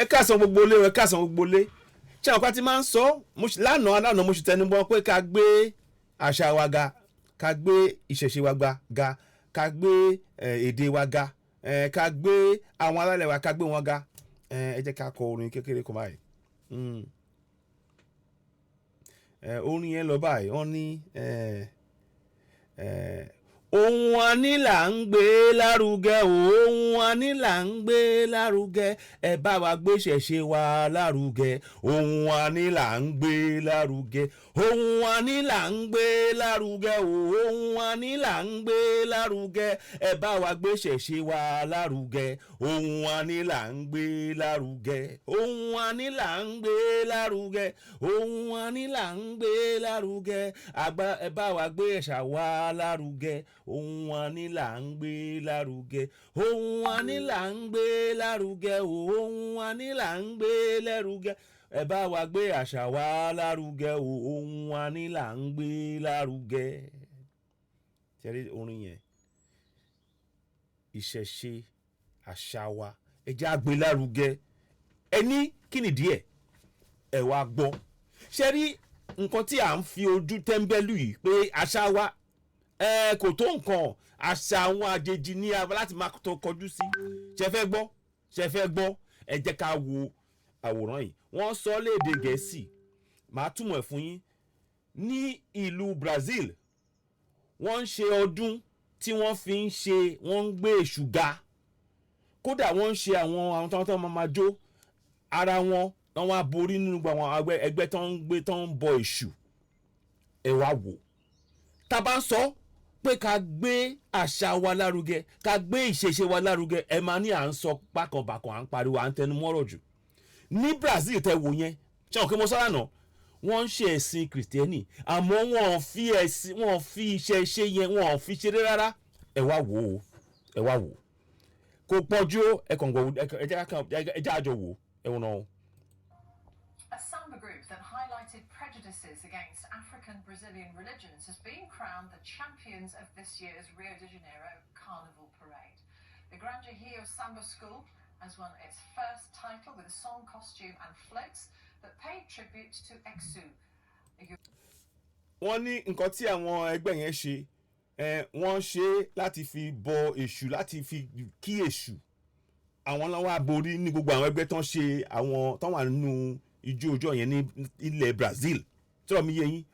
Ẹ káàsán gbogbo ilé, ẹ káàsán gbogbo ilé. Ṣé àwọn kan ti máa ń sọ lánàá lánàá, mo sì tẹnu mọ́ pé ká gbé àṣà wa ga, ká gbé ìṣẹ̀ṣe wa ga, ká gbé èdè wa ga, ká gbé àwọn alálẹ̀ wa, ká gbé wọn ga. Ẹ jẹ́ ká kọ orin kékeré kan báyìí. Orin yẹn lọ báyìí. Wọ́n ní ohun a ní là ń gbé lárugẹ, ohun a ní là ń gbé lárugẹ. Ẹ bá wa gbé ìṣẹ̀ṣe wa lárugẹ. Ohun a ní là ń gbé lárugẹ, ohun a ní là ń gbé lárugẹ, ohun a ní là ń gbé lárugẹ. Ẹ bá wa gbé ìṣẹ̀ṣe wa lárugẹ. Ohun a ní là ń gbé lárugẹ, ohun a ní là ń gbé lárugẹ, ohun a ní là ń gbé lárugẹ. Àgbà, ẹ bá wa gbé ẹ̀ṣà wa lárugẹ. Ohun a ní là ń gbé lárugẹ, ohun a ní là ń gbé lárugẹ, ohun a ní là ń gbé lárugẹ. Ẹ bá wa gbé àṣà wa lárugẹ. Ohun a ní là ń gbé lárugẹ. Ṣé rí orin yẹn? Ìṣẹ̀ṣe, àṣà wa, ẹ jẹ́ á gbé lárugẹ. Ẹ ní kí nìdí ẹ̀? Ẹ wá gbọ́. Ṣé rí nǹkan tí à ń fi ojú tẹ́ńbẹ́lú yìí pé àṣà wa ẹ kò tó nǹkan, àṣà àwọn àjèjì ní a láti máa tó kọjú sí? Ṣe fẹ́ gbọ́? Ṣe fẹ́ gbọ́? Ẹ jẹ́ ká wo àwòrán yìí. Wọ́n sọ lédè Gẹ̀ẹ́sì, màá túmọ̀ ẹ̀ fún yín. Ní ìlú Brazil, wọ́n ń ṣe ọdún tí wọ́n fi ń ṣe, wọ́n ń gbé èṣù ga. Kódà wọ́n ń ṣe àwọn tó máa jó ara wọn, wọ́n wá borí nínú gbogbo àwọn ẹgbẹ́ tó ń gbé, tó ń bọ èṣù. Ẹ wá wò, tá a bá ń sọ pé ká gbé àṣà wa lárugẹ, ká gbé ìṣẹ̀ṣe wa lárugẹ, ẹ máa ní à ń sọ bákanbàkan, à ń pariwo, à ń tẹnu mọ́rọ̀ jù. Ní Brazil tẹ wò yẹn, ṣé àwọn kí mo sọ lánàá, wọ́n ń ṣe ẹ̀sìn Kìrìtẹ́nì, àmọ́ wọ́n fi ẹ̀sìn, wọ́n fi ìṣẹ̀ṣe yẹn, wọ́n fi ṣeré rárá. Ẹ wá wò ó, ẹ wá wò ó. Kò pọ̀jù ó. Ẹ kàn gbọ́, ẹ jẹ́ àjọ wò ó. Ẹ wọ́n náà. A samba group that highlighted prejudices against African Brazilian religions has been crowned the champions of this year's Rio de Janeiro Carnival Parade. The Grande Rio Samba School has won its first title with a song, costume, and floats that paid tribute to Exu. Wọ́n ní nǹkan tí àwọn ẹgbẹ́ yẹn ṣe, wọ́n ṣe láti fi bọ èṣù, láti fi kí èṣù. Àwọn náà wá borí ní gbogbo àwọn ẹgbẹ́ tán ṣe, àwọn tán wà nínú ijó ọjọ́ yẹn ní ilẹ̀ Brazil. Tí wọ́n mi yé yín,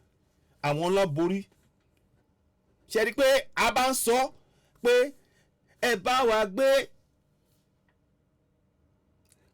àwọn ló borí. Ṣe rí i pé a bá ń sọ pé ẹ bá wa gbé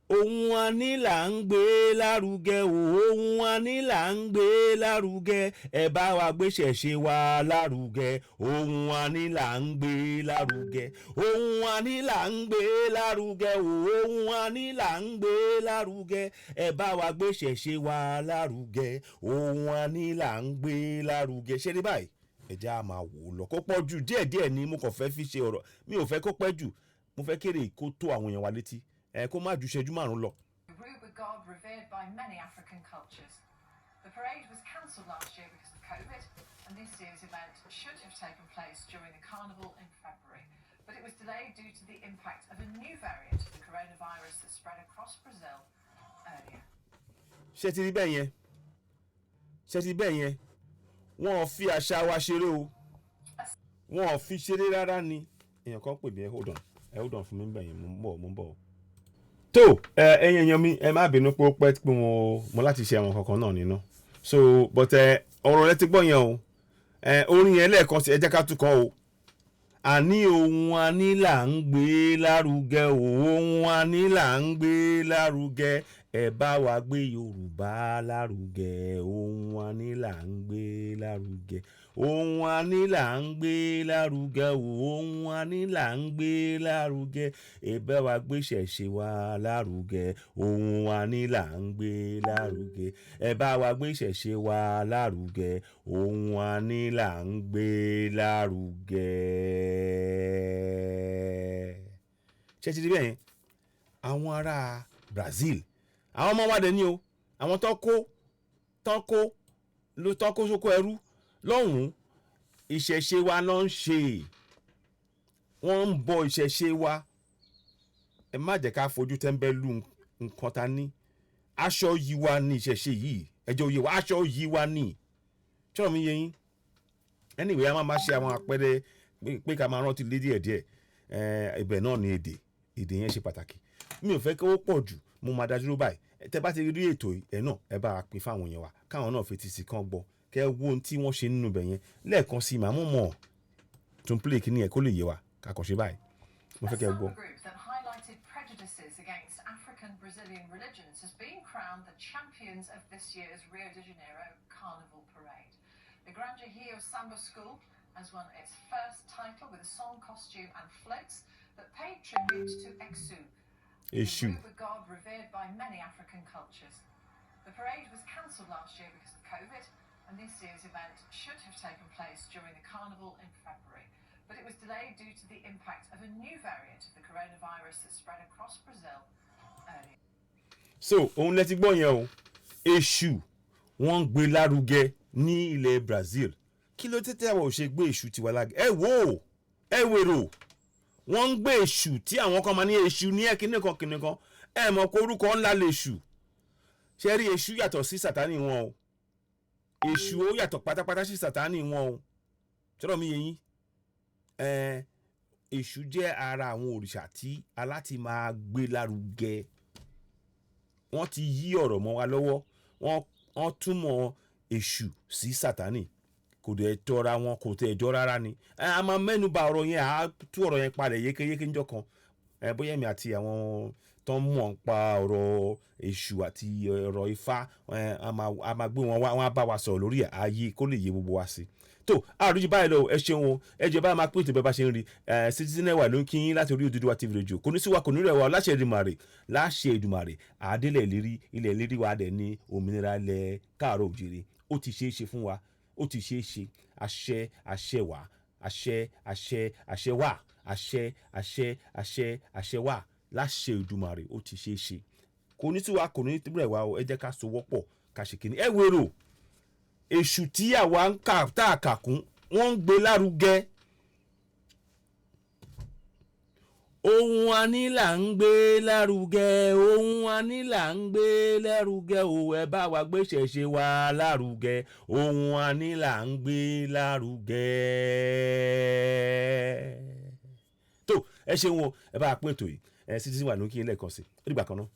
ohun a ní là ń gbé lárugẹ, ohun a ní là ń gbé lárugẹ. Ẹ bá wa gbé ìṣẹ̀ṣe wa lárugẹ. Ohun a ní là ń gbé lárugẹ, ohun a ní là ń gbé lárugẹ, ohun a ní là ń gbé lárugẹ. Ẹ bá wa gbé ìṣẹ̀ṣe wa lárugẹ. Ohun a ní là ń gbé lárugẹ. Ṣé ní báyìí, ẹ jẹ́ á máa wò ó lọ. Kó pọ̀ jù, díẹ̀díẹ̀ ni mo kàn fẹ́ fi ṣe ọ̀rọ̀. Mi ò fẹ́ kó pẹ́ jù. Mo fẹ́ kéré kó tó àwọn èèyàn wa létí, ẹ kó má ju ìṣẹ́jú 5 lọ. Yoruba god revered by many African cultures. The parade was cancelled last year because of COVID, and this year's event should have taken place during the carnival in February. But it was delayed due to the impact of a new variant of the coronavirus that spread across Brazil earlier. Ṣé ti rí bẹ́ẹ̀ yẹn? Ṣé ti rí bẹ́ẹ̀ yẹn? Wọ́n ò fi àṣà wa ṣeré o, wọ́n ò fi ṣeré rárá ni. Èèyàn kan pè mí. Ẹ hold on, ẹ hold on fún mi bẹ́ẹ̀ yẹn. Mo ń bọ̀, mo ń bọ̀. Tó ẹ, ẹ̀yin èèyàn mi, ẹ má bínú pé ó pẹ́, pé mo láti ṣe àwọn kankan náà nínú. So but ẹ ọ̀rọ̀ rẹ ti gbọ́ yẹn o. Ẹ orin yẹn lẹ́ẹ̀kan sí, ẹ jẹ́ ká tún kọ o. Àní ohun a ní là ń gbé lárugẹ, ohun a ní là ń gbé lárugẹ. Ẹ bá wa gbé Yorùbá lárugẹ. Ohun a ní là ń gbé lárugẹ, ohun a ní là ń gbé lárugẹ, ohun a ní là ń gbé lárugẹ. Ẹ bá wa gbé ìṣẹ̀ṣe wa lárugẹ. Ohun a ní là ń gbé lárugẹ. Ẹ bá wa gbé ìṣẹ̀ṣe wa lárugẹ. Ohun a ní là ń gbé lárugẹ. Ṣé ti rí bẹ́ẹ̀ yẹn? Àwọn ará Brazil, àwọn ọmọ wa dẹ̀ ní o, àwọn tó kó ló tó kó sóko ẹrú lọ́hùn-ún. Ìṣẹ̀ṣe wa ló ń ṣe, wọ́n ń bọ ìṣẹ̀ṣe wa. Ẹ má jẹ́ ká fojú tẹ́ńbẹ́lú. Nǹkan ta ní, aṣọ yìí wa ní ìṣẹ̀ṣe yìí, ẹjọ́ yìí wa, aṣọ yìí wa ní ṣọ́ọ̀ mi yé yín. Anyway, a máa ma ṣe àwọn àpẹẹrẹ pé ká máa rántí lé díẹ̀díẹ̀. Ibẹ̀ náà ni èdè yẹn ṣe pàtàkì. Mi ò fẹ́ kí ó pọ̀ jù, mo máa dá dúró báyìí. Tẹ bá ti rí ètò ẹ̀ náà, ẹ bá a pín fáwọn èèyàn wa, káwọn náà fetí sí, kán gbọ́, kẹ́ wo ohun tí wọ́n ṣe nínú ibẹ̀ yẹn. Lẹ́ẹ̀kan sí, màá mọ̀ mọ̀ tún play kíní ẹ̀ kó lè yé wa, ká kàn ṣe báyìí. Mo fẹ́ kẹ́ ẹ gbọ́. A group that highlighted prejudices against African Brazilian religions has been crowned the champions of this year's Rio de Janeiro Carnival Parade. The Granja Rio Samba School has won its first title with a song, costume, and floats that paid tribute to Exu, Èṣù. the river god revered by many African cultures. The parade was cancelled last year because of COVID, and this year's event should have taken place during the carnival in February. But it was delayed due to the impact of a new variant of the coronavirus that spread across Brazil earlier. So òun lẹ ti gbọ́ yẹn o. Èṣù, wọ́n ń gbé lárugẹ ní ilẹ̀ Brazil. Kí ló tètè àwọn ò ṣe gbé èṣù tiwa lárugẹ? Ẹ wò ó, ẹ wèrò, wọ́n ń gbé èṣù tí àwọn kan máa ní èṣù ní ẹ̀ kíní kan kíní kan. Ẹ mọ̀ pé orúkọ ńlá lèṣù ṣe rí. Èṣù yàtọ̀ sí Sátánì wọn o. Èṣù, ó yàtọ̀ pátápátá sí Sátánì wọn o. Ṣọ́rọ̀ mi yé yín? Ẹ èṣù jẹ́ ara àwọn òrìṣà tí aláti máa gbé lárugẹ. Wọ́n ti yí ọ̀rọ̀ mọ́ wa lọ́wọ́, wọ́n túmọ̀ èṣù sí Sátánì. Kò dẹ̀ tọ́ra wọn, kò tẹ̀ jọ rárá ni. A máa mẹ́nu bà ọ̀rọ̀ yẹn, à á tú ọ̀rọ̀ yẹn palẹ̀ yékéyéké níjọ́ kan. Bóyá èmi àti àwọn tó ń mọ̀ ń pa ọ̀rọ̀ èṣù àti ọ̀rọ̀ Ifá, a máa gbé wọn wá, wọn á bá wa sọ̀rọ̀ lórí ẹ̀ ayé kó lè yé gbogbo wa sí. Tó àrùjù báyìí lọ, ẹ ṣeun o. Ẹ jẹ́ bá máa pín ètò bẹ́ẹ̀ bá ṣe ń rí. Citizen Ẹwà ló ń kí yín láti orí Odùduwà TV Radio. Kò ní sí wa, kò ní rẹ̀ wá láṣẹ Èdùmàrè, láṣẹ Èdùmàrè. Àdélẹ̀ ìlérí, ilẹ̀ ìlérí wa dẹ̀ ní òmìnira ilẹ̀ káàárọ̀ òjìrè. Ó ti ṣeé ṣe fún wa, ó ti ṣeé ṣe. Àṣẹ, àṣẹ wà, àṣẹ, àṣẹ, àṣẹ wà, àṣẹ, àṣẹ, àṣẹ, àṣẹ wà, láṣẹ Èdùmàrè. Ó ti ṣeé ṣe, kò ní sí wa, kò ní rẹ̀ wá o. Ẹ jẹ́ ká sowọ́pọ̀, ká ṣe kíní. Ẹ wérò èṣù tí àwa ń kà tá a kà kún, wọ́n ń gbé lárugẹ. Ohun a ní là ń gbé lárugẹ, ohun a ní là ń gbé lárugẹ o. Ẹ bá wa gbé ṣẹ̀ṣẹ̀ wa lárugẹ, ohun a ní là ń gbé lárugẹ. Tó ẹ ṣeun o, ẹ bá a pín ètò yìí. Ẹ Citizen wà lókè lẹ́ẹ̀kan sí. Ó dìgbà kan náà.